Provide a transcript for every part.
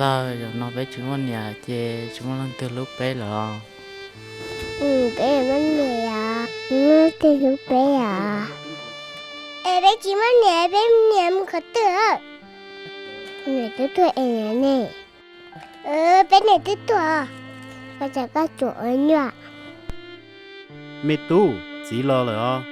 Txawm zaum no peb tsis muaj niam ces tsis muaj leej twg hlub peb lawm os. Peb muaj niam os, muaj leej twg hlub peb os. Es peb tsis muaj niam, peb niam mus qhov twg? Niam twb tuag es niam ne. Peb niam twb tuag, koj tsa koj tsuam ua nyuaj. Me tub, txiv los lawm os.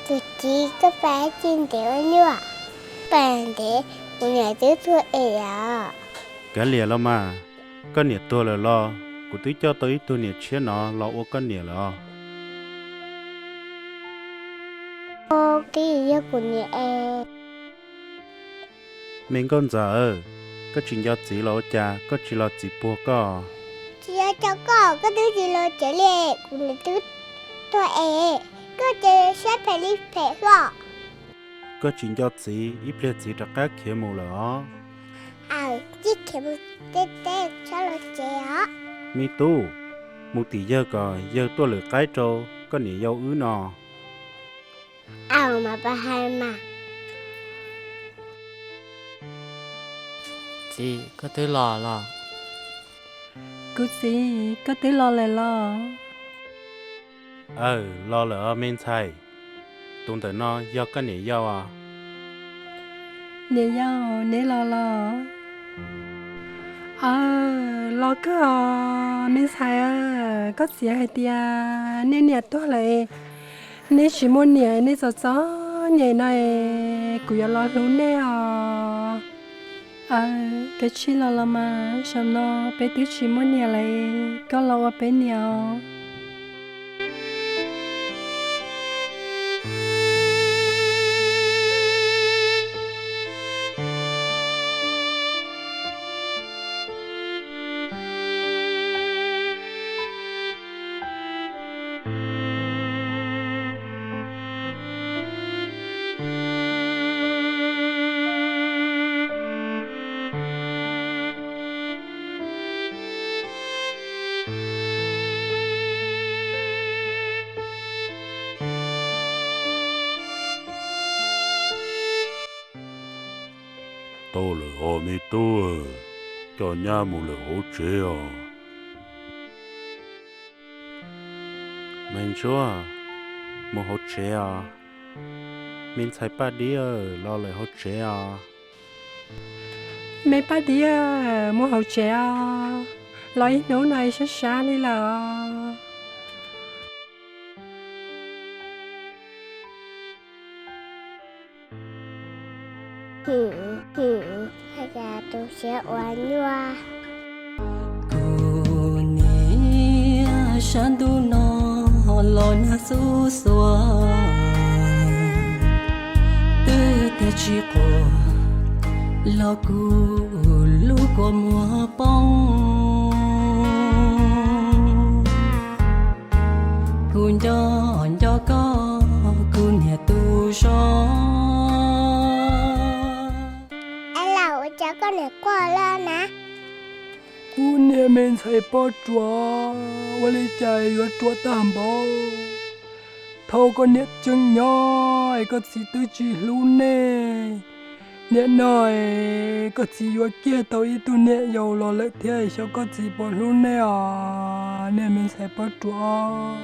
Tus txiv, koj pab tsis ntev ua nyuaj, pab ntev, kuv niam twb tuag es os. Kav liam los mas, koj niam tuag lawm los kuv twb coj tau ib tug niam tshiab no los ua koj niam lawm os. Twb yog kuv niam es. Me nkauj ntxawm, koj tsis nco txiv los ua cas koj tsis los txiv puag koj? Tsis yog cov koj, koj twb tsis los tsev li, kuv niam twb tuag es, koj ces siab phem li phem xwb. Koj tsis nco txiv, ib pliag txiv rov qab khiav mus lawm os. Aws, tsis khiav mus teb teb, txhob los tsev os. Me tub, mus tim yawg kom yawg tuaj lwm qaib rau koj niam yau wb no. Aws, mas pab hais mas. Txiv, koj twb los los? Kuv txiv, koj twb los lawm los? Aws, los lawm os me ntxhais. Tus ntawm no yog koj niam yau os. Niam yau, neb los los? Aws, los kawg os me ntxhais. Koj txiv hais tias nej niam tuag lawm, neb tsis muaj niam, neb txom txom nyem no es kuv yuav los hlub nej os. Aws, kav tsij los los mas, zaum no peb twb tsis muaj niam lawm, koj los ua peb niam os. Tau lawm os me tub, coj nyab mus lawm hauv tsev os. Me ntsuab, mus hauv tsev os. Me ntxhais Paj Dib los lawm hauv tsev os. Me Paj Dib, mus hauv tsev os, los ib hnub no sab sab li lawm os. Hais tias tus siav ua nyuaj. Kuv niam sab ntuj no los nag xub xuas, twb tiag tsis quas los kuv lub kua muag poob. Kuv nco nco koj kuv niam tus zog. Es laus, ua cas koj niam quaj lawm na? Kuv niam me ntxhais Poj Ruam, ua li cas yuav ruam tag npaum. Thaum koj niam tseem nyob es koj txiv twb tsis hlub nej. Nim no es koj txiv yuav kiag tau ib tug niam yau los lawm thiab, xyov koj txiv puas hlub nej os, niam me ntxhais Poj Ruam.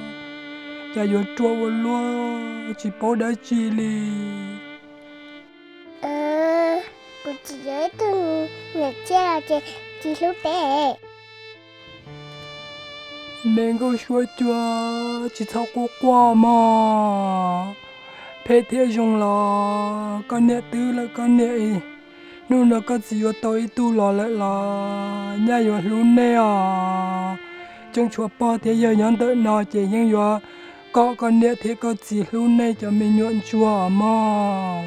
Cas yuav ruam ua luaj tsis paub dab tsi li. Kuv txiv yuav ib tug niam tshiab los ces tsis hlub peb. Me Nkauj Suab Cua, tsis txhob quaj quaj mog. Phem thiab zoo los koj niam twb lawm koj niam. Hnub no koj txiv yuav tau ib tug los lawm los nyaj yuav hlub nej os. Tseem tshuav pog thiab yawg nyob ntawm no ces yeej yuav kom koj niam thiab koj txiv hlub nej cov me nyuam ntsuag os mog.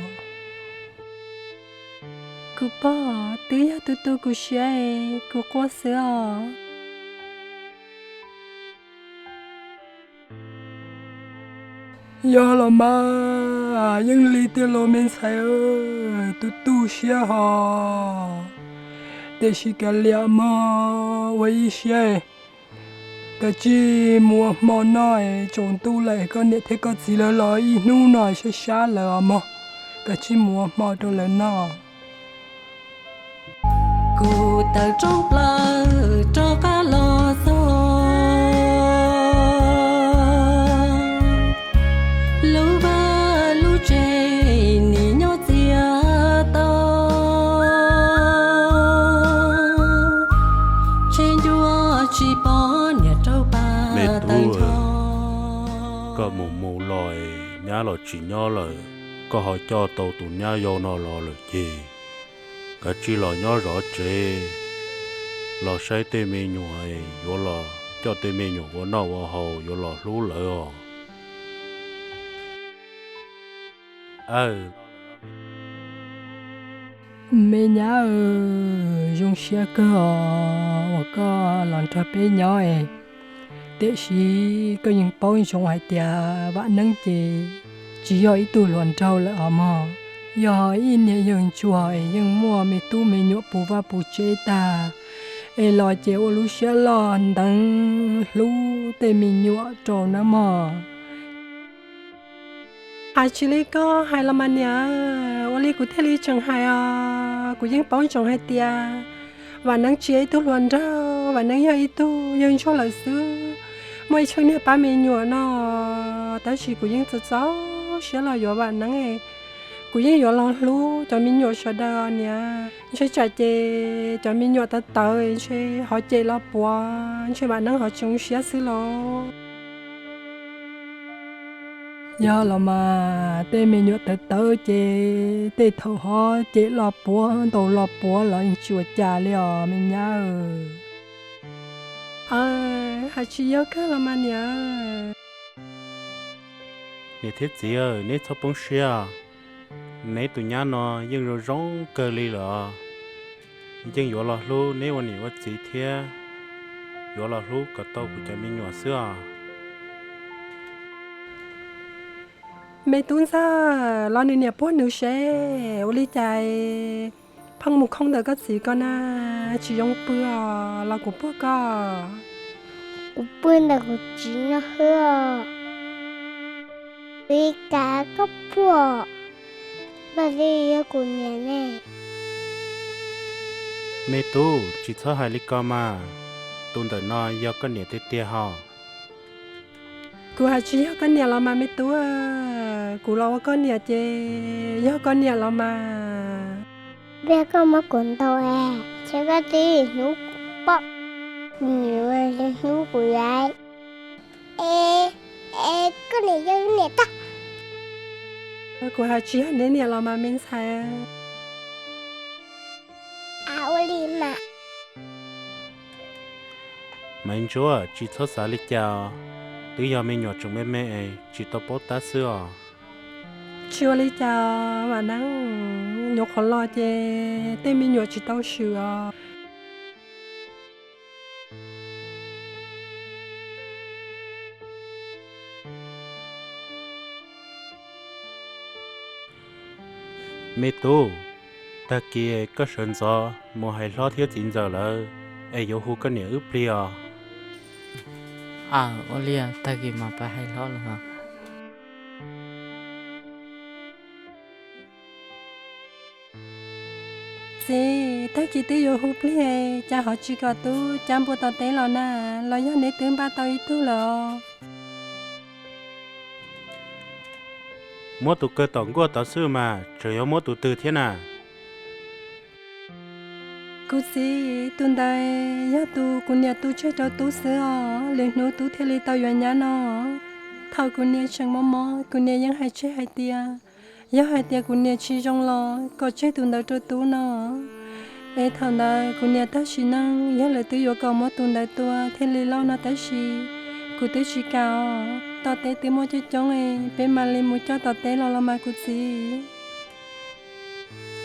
Kuv pog, twb yog tus tu kuv siab es kuv quaj xwb os. Yog los mas, yeej li tiag los me ntxhais, tus tu siab hos. Tiam sis kav liam mog, ua ib siab. Kav tsij mus ua hmo noj, tsaus ntuj lawm, koj niam thiab koj txiv lawv los ib hnub no sab sab lawm os mog. Kav tsij mus ua hmo rau lawv noj. Kuv tawm rooj plaws rov qab los txog lub vaj lub tsev, nim nyob txias tau, ntshe ncua tsis pom niam rau pa tawm nrho. Koj mus mus los, nyab los tsis nyob lawm, koj ho coj tau tus nyab yau no los lawm ces kav tsij los nyob zov tsev, los saib tej me nyuam, yuav los coj tej me nyuam ua noj ua haus, yuav los hlub lawv os. Me nyab, zoo siab kawg os uas koj los nrog peb nyob es, tiam sis koj yeej paub zoo hais tias Vam Neeb ces tsis yog ib tug hluas nraug lawm os mog. Yog ib niag yawg ntsuag es yeej muaj me tub me nyuam puv vaj puv tsev tag, es los ces ua lub siab loj nteev hlub tej me nyuam rau nawb mog. Hais tsis li koj hais los mas niam, ua li kuv thiaj li tseem hais os. Kuv yeej paub ntsoov hais tias Vam Neeb tsis yog ib tug hluas nraug, Vam Neeb yog ib tug yawg ntsuag lawm xwb, muaj ib tsev niag pab me nyuam no, tab sis kuv yeej txaus txaus siab los yuav Vam Neeb. Kuv yeej yuav los hlub cov me nyuam sawv daws os niam. Ntshe tsam ces cov me nyuam tawv tawv ntshe ho cem los puav, ntshe Vam Neeb ho tsis zoo siab xwb los. Yog los mas tej me nyuam tawv tawv ces tej thaum ho cem los puav ntaus los puav los yeej tsis ua cas li os me nyab. Hais tsis yog kawg los mas niam. Niam thiab txiv, neb txhob poob siab, neb tus nyab no yeej zoo zoo kawg li lawm. Yeej yuav los hlub neb ua niam ua txiv thiab yuav los hlub kom tau kuv cov me nyuam xwb os. Me tub ntxawg, los nws niam puag nws seb ua li cas pheej mus khoob ntawm koj txiv ko na, tsis zoo pw os los kuv puag koj. Kuv pw ntawm kuv txiv no xwb os. Ua li cas koj puag, mas li yog kuv niam ne. Me tub, tsis txhob hais li ko mas, tus ntawm no yog koj niam tiag tiag hos. Kuv hais tsis yog koj niam los mas me tub, kuv los ua koj niam ces yog koj niam los mas. Pliag koj muab kuv ntaus es, ces koj twb hnub pom, kuv niam ua li hnub kuv yav. Es, es koj niam yog niam tag. Kuv hais tsis yog neb niam los mas me ntxhais. Av, ua li mas. Maiv Ntsuab, tsis txhob xav li cas, twb yog me nyuam tseem me me es tsis tau paub tab xwb os. Tsis ua li cas, Vam Neeb, nyuam qhuav los ces tej me nyuam tsis tau swm os. Me tub, tag kis koj sawv ntxov mus hais hlob thiab txiv ntxawm lawv, es yuav hu koj niam wb plig os. Aw, ua li tag kis mas pab hais hlob los. Txiv, tag kis twb yuav hu plig, cas ho tsis kom tub cab npua tom teb los na, los yog neb twb npaj tau ib tug lawm os? Muab tus kawg tom nkuaj tod xwb mas, tseem yuav muab tus twg thiab na? Kuv txiv, tus ntawd yog tus kuv niam tu tseg rau tub xwb os, lwm hnub tub thiaj li tau yuav nyab no. Thaum kuv niam tseem mos mos, kuv niam yeej hais tseg hais tias, yog hais tias kuv niam tsis zoo los kom tseg tus ntawd rau tub no. Es thaum ntawd kuv niam tag sim neej, yog lawv twb yuav kom muab tus ntawd tua thiaj li lauj no, tab sis kuv twb tsis kam os. Tom teb twb muaj coob coob, peb mam li mus coj tom teb los los mas kuv txiv.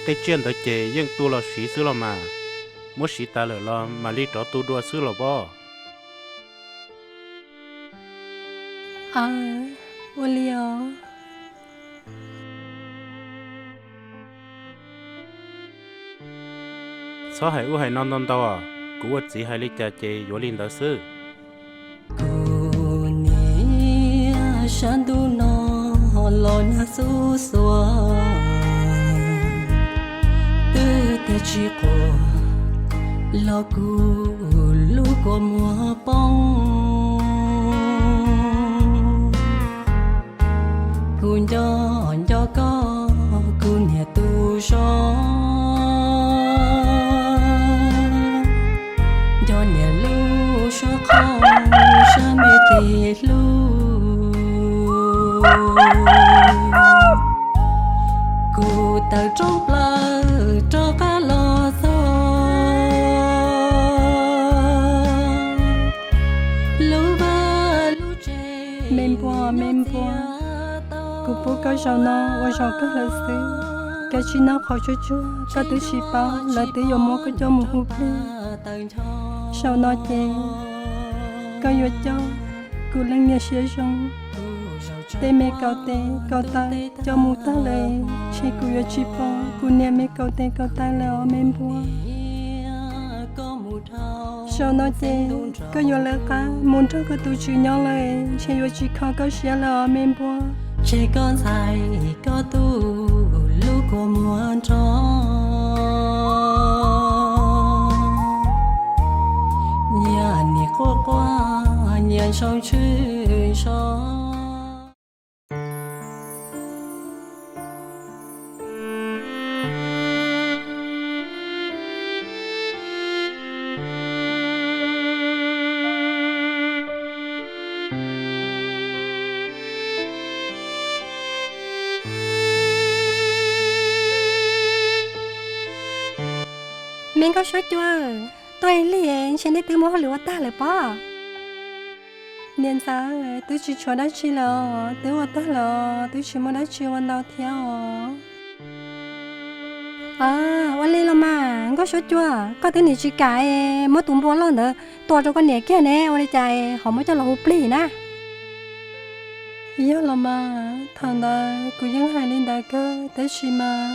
Tej tsiaj ntawd ces yeej tua los siv xwb los mas, muab siv tas lawm los mam li rov tu dua xwb los pob. Aw, ua li os. Txhob hais ub hais no ntau ntau, kuv ua txiv hais li cas ces yuav li ntawd xwb. Tshav ntuj no los nag xub xuas, twb tias tsis quas los kuv lub kua muag poob. Kuv nco nco koj kuv niam tus zog, nco niam lub suab qhov sab me tes hlub. Kuv tawm rooj plaws rov qab los txog lub vaj lub tsev. Me npua, me npua, kuv pub koj zaum no ua zaum kawg lawm xwb. Koj tsis noj qhauv tsuag tsuag, koj twb tsis paub lawv twb yuav muab koj coj mus hu plig. Zaum no ces koj yuav coj kuv leej niam siab zoo, tej me kaus tes kaus taw coj mus tag lawm, ntshe kuv yuav tsis pom kuv niam me kaus tes kaus taw lawm os me npua. Zaum no ces koj yuav lawv qab mus nrog koj tus tswv nyob lawm, ntshe yuav tsis kho koj siab lawm os me npua. Tseg koj ntxhais koj tus lub kua muag nrog, nyias nim quaj quaj nyias ntshoo tshwj ntsho. Me Nkauj Suab Cua, tuaj lig ntshe nej twb muaj hauj lwm ua tag lawm pob? Niam ntxawm, twb tsis tshuav dab tsi lawm os, twb ua tag lawm os, twb tsis muaj dab tsi ua ntau thiab os. Ua li los mas Nkauj Suab Cua, koj twb nim tsis kam es muab tus npua loj ntawd tua rau koj niam kiag ne, ua li cas ho muab coj los hu plig na? Yog los mas, thaum ntawd kuv yeej hais li ntawd kawg, tab sis mas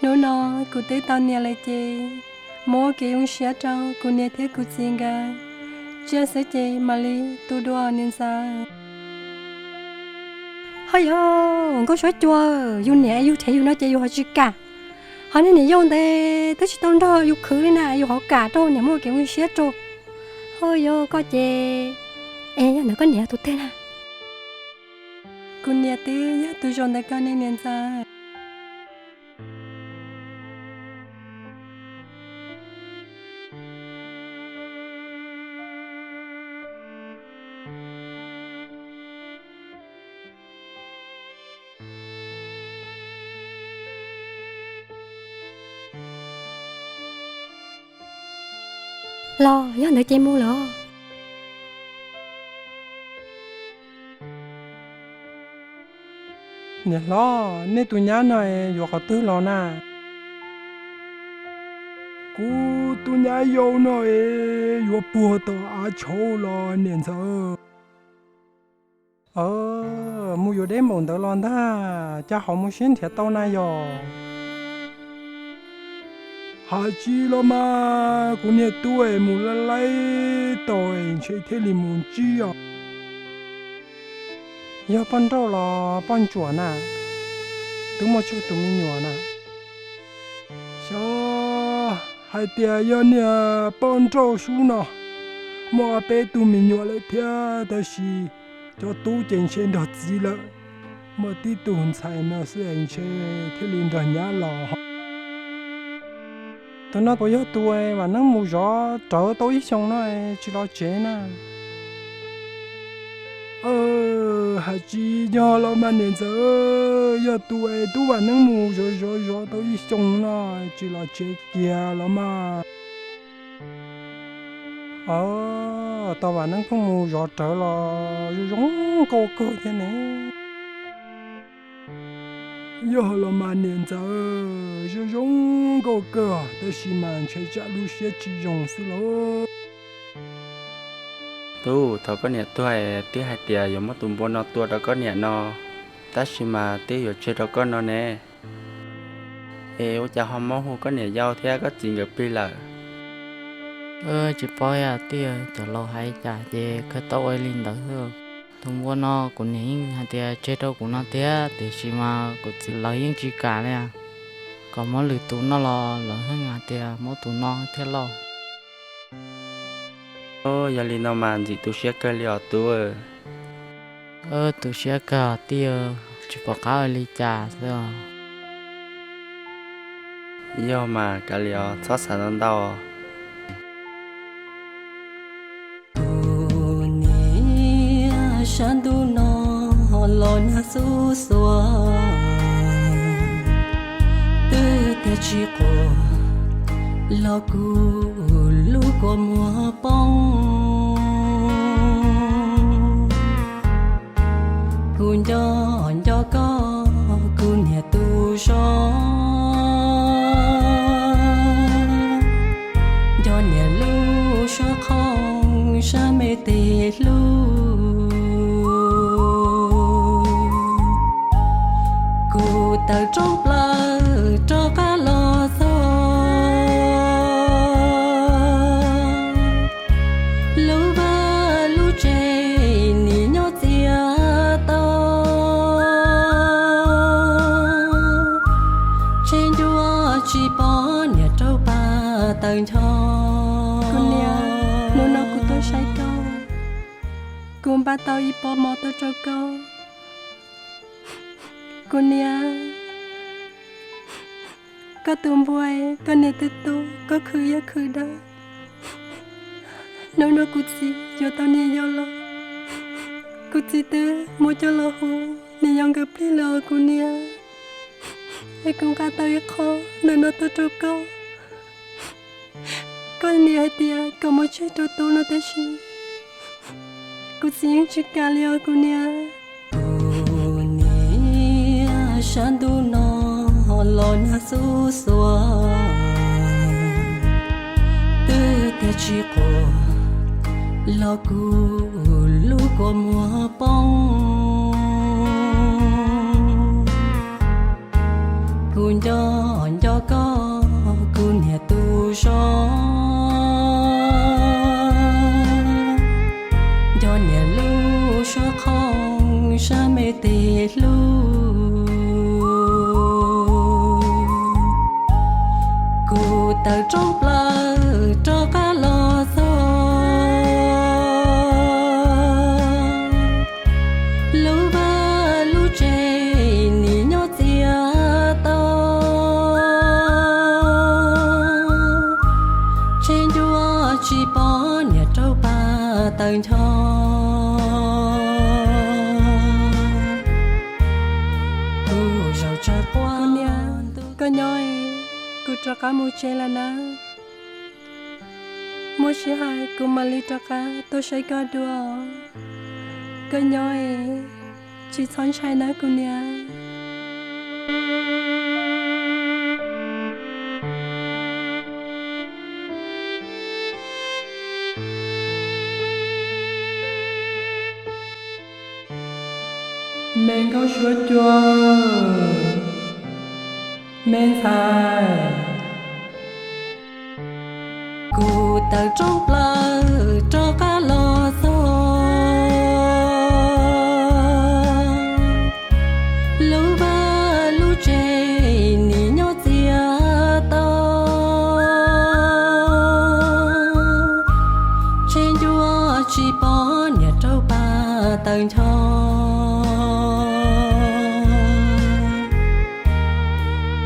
hnub no kuv twb tau niam lawm ces muab kev zoo siab rau kuv niam thiab kuv txiv nkawd tsiaj xwb ces mam li tu dua niam ntxawm. Ho yog Nkauj Suab Cua, yus niam yus rhiav yus no ces yus ho tsis kam, ho nej niam yau ntawd twb tsis tau nrog yus khwv li na, yus ho kam rau niam muaj kev zoo siab rau. Ho yog koj ces, es yog ntawd koj niam yog tus twg na? Kuv niam twb yog tus zaum ntawd kawg ne niam ntxawm. Los yog ntawd ces mus lawm. Niam hlob, nej tus nyab no es yuav qhov twg los na? Kuv tus nyab yau no es yuav puag tom av tshauv los niam ntxawm. Mus yuav deb npaum ntawd los ntag, cas ho mus siab nrhiav tau na yog? Hais tsis los mas kuv niag tub es mus laib laib tau es ntshe thiaj li mus ntsib os. Yog poj nrauj los poj ntsuam na? Twb muaj tsawg tus me nyuam na? Xyov, hais tias yog niag poj nrauj sub no muaj ob peb tug me nyuam lawm thiab, tab sis cov tub ces ntshe nrog txiv lawm. Muaj tib tug ntxhais no xwb es ntshe thiaj li nrog nyab los. Tus no puas yog tus Vam Neeb mus zov rawv tau ib xyoos no tsis los tsev na? Hais tsis yog los mas niam ntxawm, yog tus es tub Vam Neeb mus zov zov zov tau ib xyoos no tsis los tsev kiag los mas. Tos Vam Neeb pheej mus zov rawv los zoo zoo nkauj kawg thiab ne. Yog los mas niam ntxawm, zoo zoo nkauj kawg, tab sis mas ntshai tsam lub siab tsis zoo xwb lauj. Tub, thaum koj niam tuag twb hais tias yuav muab tus npua no tua rau koj niam no, tab sis mas twb yuav tseg rau koj no ne. Es ua cas ho muab hu koj niam yau thiab koj txiv nkawd plig lawm? Tsis paub, twb yog cov laus hais cas ces kawg tau ua li ntawd xwb. Tus npua no kuv niam yeej hais tias tseg rau kuv no thiab, tiam sis mas kuv txiv lawv yeej tsis kam li. Kom muab lwm tus noj los lawv yeej hais tias muab tus no thiaj loj. Yog li no mas ntxim tu siab kawg li os tub. Tu siab kawg tij, tsis pom qab ua li cas xwb. Yog mas kav liam os, txhob xav ntau ntau. Tus niam sab ntuj no los nag xub xuas, twb tias tsis quas los kuv lub kua muag poob. Kuv nco nco koj kuv niam tus zog, nco niam lub suab qhoo sab me tes hlub. Kuv tawm rooj plaws rov qab los txog lub vaj lub tsev nim nyob txias tau, tseg ncua tsis pom niam raug paj tawm ncho. Kuv niam, hnub no kuv tuaj saib koj, kuv npaj tau ib pob mov tuaj rau koj. Kuv niam, koj tus npua, koj niam twb tuag, koj khwv yog khwv dawb. Hnub no kuv txiv yuav tau niam yau los, kuv txiv twb muab coj los hu niam yau nkawd pliag lawm os kuv niam. Es kuv nqa tau ib qho ntawm no tuaj rau koj. Koj niam hais tias kom muab tseg rau tub no tab sis kuv txiv yeej tsis kam li os kuv niam. Tus niam sab ntuj no los nag xub xuas, twb tias tsis quas los kuv lub kua muag poob. Kuv nco nco koj kuv niam tus zog, nco niam lub suab qhoo sab me tes hlub. Kuv tawm rooj plaws rov qab los txog lub vaj lub tsev nim nyob txias tau, tseg ncua tsis pom niam raug paj tawm ncho. Tus zaum tsawg quaj niam, koj nyob, kuv rov qab mus tsev lawm nawb. Muaj sij hawm kuv mam li rov qab tuaj saib koj dua. Koj nyob es, tsis txhob ntshai nawb kuv niam. Me nkauj suab cua, me ntxhais. Kuv tawm rooj plaws rov qab los txog lub vaj lub tsev nim nyob txias tau, tseg ncua tsis pom niam raug paj tawm ncho.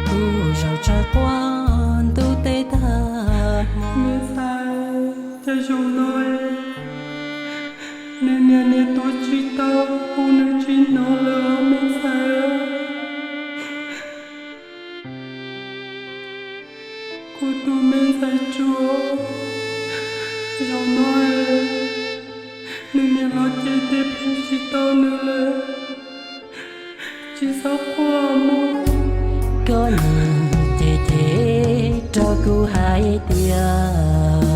Kuv zaum tsawg quaj ntuj teb tag hmo. Me ntxhais, cas zaum no nws niam niam tuav tsis tau, hu nws tsis hnov lawm me ntxhais. Kuv tus me ntxhais tsuag, zaum no nws niam los ces tej pheej tsis tau nws lawm. Tsis txhob quaj mog. Koj niam ces ces rau kuv hais tias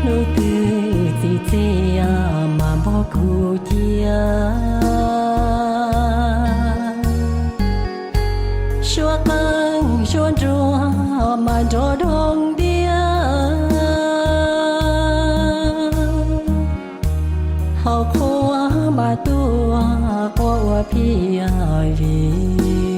hnub twg txiv txiv mas npog kuv cia. Suab qeej suab nruas mas nrov doog diab. thiaj vim